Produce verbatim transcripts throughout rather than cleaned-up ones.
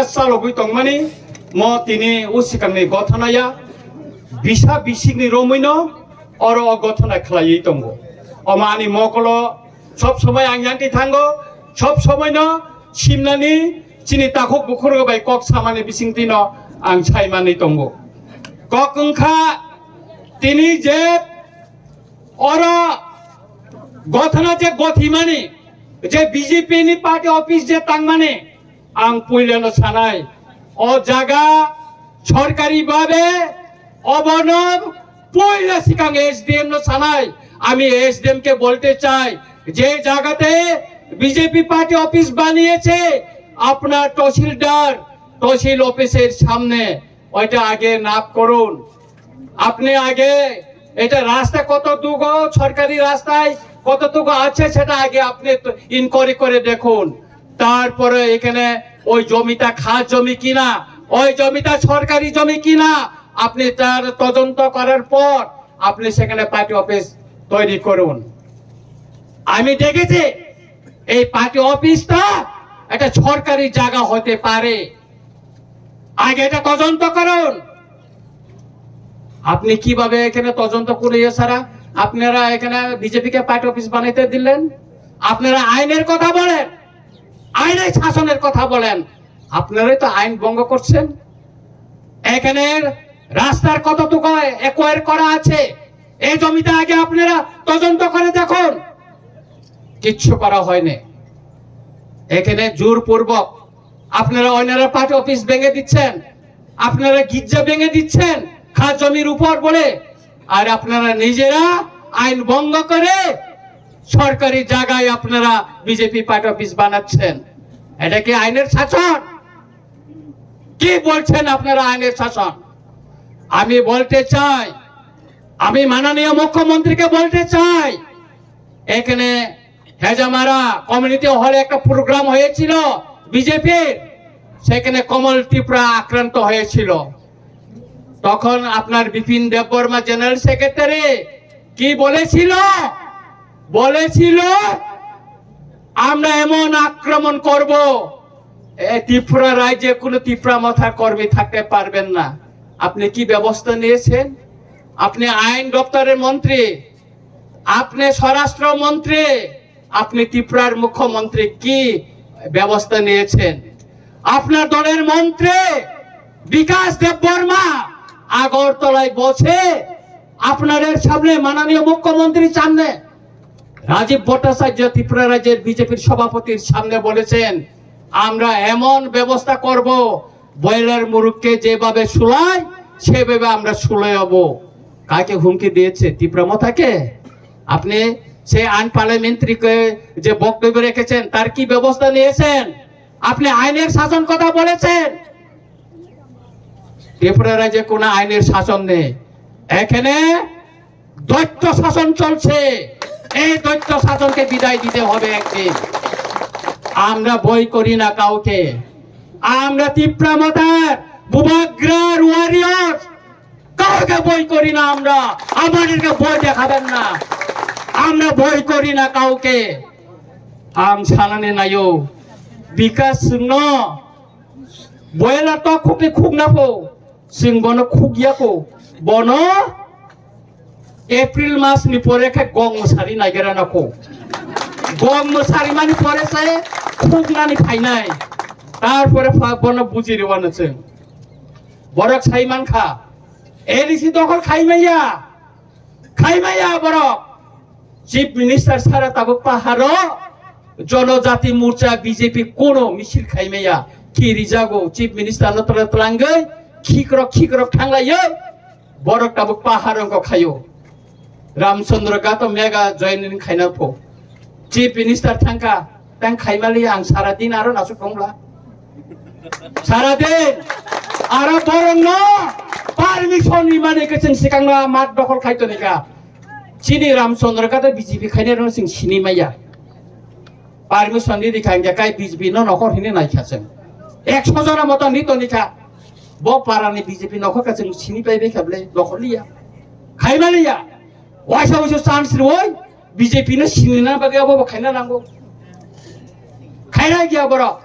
chalogwi tongmani mo tini o swkangni gothona ya bisa bisikni romwino oro o gothona khlaiwi tongo. Omo ani mokolo sob somoi ang yangtwi thango, sob somoino simnani chini takhuk bukhurok bai kok samani bisingtwino ang saimani tongo. Kok wngkha tini je oro gothona je gothimani, je B J P ni party office je tangmani, ang puilano sanai, o jaga sorkari bhabe obono puila sikang S D M no sanai, ami S D M ke bolte chai, je jagate B J P party office baniyese, apnar tahsildar, tahsil office er samne, oita age nap korun. আপনি আগে এটা রাস্তা কতটুকু, সরকারি রাস্তায় কতটুকু আছে সেটা আগে আপনি তো ইনকোয়ারি করে দেখুন। তারপরে এখানে ওই জমিটা খাস জমি কিনা, ওই জমিটা সরকারি জমি কিনা, আপনি তার তদন্ত করার পর আপনি সেখানে পার্টি অফিস তৈরি করুন। আমি দেখেছি এই পার্টি অফিসটা একটা সরকারি জায়গা হতে পারে। আগে এটা তদন্ত করুন। আপনি কিভাবে এখানে তদন্ত করে ছাড়া আপনারা এখানে বিজেপিকে পার্টি অফিস বানাইতে দিলেন? আপনারা আইনের কথা বলেন, আইনের শাসনের কথা বলেন, আপনারাই তো আইন ভঙ্গ করছেন। এখানে রাস্তার কতটুকু অ্যাকোয়ার করা আছে, এই জমিটা আগে আপনারা তদন্ত করে দেখুন। কিচ্ছু করা হয়নি। এখানে জোরপূর্বক আপনারা অন্যরা পার্টি অফিস ভেঙে দিচ্ছেন, আপনারা গির্জা ভেঙে দিচ্ছেন খাস জমির উপর বলে, আর আপনারা নিজেরা আইন ভঙ্গ করে সরকারি জায়গায় আপনারা বিজেপি পার্টি অফিস বানাচ্ছেন। এটা কি আইনের শাসন? কি বলছেন আপনারা আইনের শাসন? আমি বলতে চাই, আমি মাননীয় মুখ্যমন্ত্রীকে বলতে চাই, এখানে হেজামারা কমিউনিটি হলে একটা প্রোগ্রাম হয়েছিল বিজেপির, সেখানে কমল ত্রিপুরা আক্রান্ত হয়েছিল। তখন আপনার বিপিন দেববর্মা জেনারেল সেক্রেটারি কি বলেছিল? বলেছিল, আমরা এমন আক্রমণ করব, এ ত্রিপুরা রাজ্যে কোনো ত্রিপুরা মথার কর্মী থাকতে পারবেন না। আপনি কি ব্যবস্থা নিয়েছেন? আপনি আইন দপ্তরের মন্ত্রী, আপনি স্বরাষ্ট্র মন্ত্রী, আপনি ত্রিপুরার মুখ্যমন্ত্রী কি ব্যবস্থা নিয়েছেন? আপনার দলের মন্ত্রী বিকাশ দেববর্মা আগরতলায় বসে আপনাদের সামনে, মাননীয় মুখ্যমন্ত্রীর সামনে, রাজীব ভট্টাচার্য ত্রিপুরা রাজ্যের বিজেপির সভাপতির সামনে বলেছেন, আমরা এমন ব্যবস্থা করব, ব্রয়লার মুরগকে যেভাবে শুলাই সেভাবে আমরা শুলাইব। কাকে হুমকি দিয়েছে? ত্রিপুরা মথাকে? আপনি সেই আনপার্লামেন্টারিকে যে বক্তব্য রেখেছেন, তার কি ব্যবস্থা নিয়েছেন? আপনি আইনের শাসন কথা বলেছেন, ত্রিপুরা রাজ্যে কোনো আইনের শাসন নেই। এখানে দৈত্য শাসন চলছে। এই দৈত্য শাসনকে বিদায় দিতে হবে একদিন। আমরা ভয় করি না কাউকে। আমরা ত্রিপুরা মথার বুবাগ্রার ওয়ারিয়র, কাউকে ভয় করি না আমরা। আমাদেরকে ভয় দেখাবেন না, আমরা ভয় করি না কাউকে। Ang sanani naio, Bikas chwngno boila to khukni khukna pho, chwng bono khukya kho, bono April mas ni pore khe gong mwsari naigera na kho, gong mwsari mani pore se khuknani phainai, tar pore pha bono buji rwano chwng. Borok sai mankha, A D C dokhol khaimaya, khaimaya borok. Chief Minister sara tabuk paharo Jonojati Morcha B J P kono misil khaimaya, ki rijago Chief Minister no tla tlangwi khikrok khikrok thanglaiyo, borok tabuk paharo wngkha khaio. Ramchandra Ghato mega joining khaina pho. Chief Minister thangkha, tang khaimali ang sara din aro nasuk thongla. Sara din aro borokno permission ni mani ke chwng sikangno mat dokhol khai tonika. Chini Ramchandra Ghato B J P khainai rokno chwng sini maya. Permission ni rikha hingke kai B J P no nokhor hini naikha chwng. Ekso jona moto ni tonikha. Bo para ni B J P nokhor ka chwng sini pai bai kha ble dokhol liya. Khaimaliya. Waisa waisa chance rwoi B J P no sinina bagwi abo bo khaina nango. Khaina giya borok.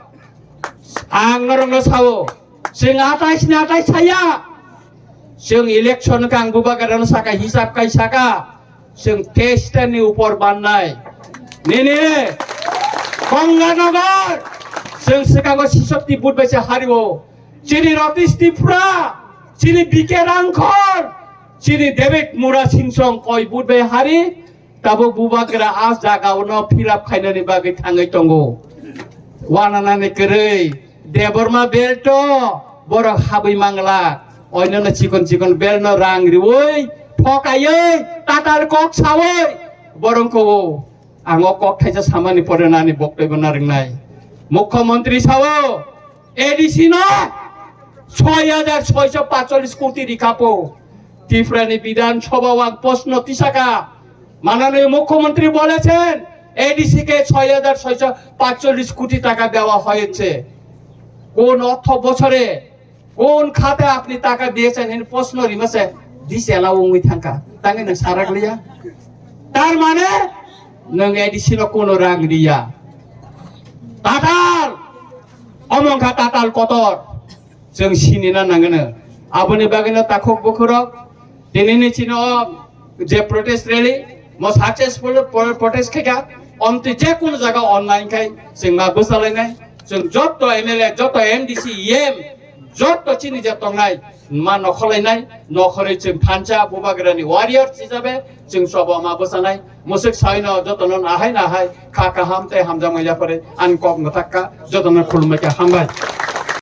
Ang norokno sao, chwng atais ni atais saya. Chwng election kang bubagrano saka hisab kai saka. Chwng testa ni upor bannai. Nini Ganganagar. Chwng swkango sisokti vote bai se hario. Chini Ratish Tripura, chini B K Rangkhor, chini David Murasing song koi vote bai hari. Tabuk bubagra a jaga uno fill up khainani bagwi thangwi tongo. Wananani kwrwi Debbarma belt o borok habwi mangla. Oinano chikon chikon belt no rang riwi thokaiwi tatal kok sawi borok ko ang o kok thaisa samani pore nani boktoi bo narwknai. Mukhyamantri sao A D C no soi hajar soiso patchollis koti rikapo. Tripura ni Bidhan Sabha o ang proshno tisaka, মাননীয় মুখ্যমন্ত্রী বলেছেন, A D C কে ছয় হাজার ছয়শো পাঁচচল্লিশ কোটি টাকা দেওয়া হয়েছে। কোন অর্থ বছরে কোন খাতে আপনি টাকা দিয়েছেন? এই প্রশ্ন রিমাসে দিছে এলা উঙ্গি থাকা। তাকে না সারা গলিয়া। তার মানে নং A D C no কোনো রাং Riya. Tatal, omongkha tatal kotor, chwng sinina nangano. Aboni bagwino takhuk bukhurok, tinini chini o je protest rally, mo successful pro-, protest khaikha, omtwi je kunu jaga online khai, chwng ma bwchalainai, chwng jotto M L A, jotto M D C, E M, jotto chini je tongnai, ma nokholainai, nokhorwi chwng thansa bubagrani warrior hisabe, chwng sobo ma bwchanai, mwswk saino jotono nahai nahai, kha kaham tei hamjakmai yaphare, ani kok mwthakka, jotono khulumbai kha, hambai.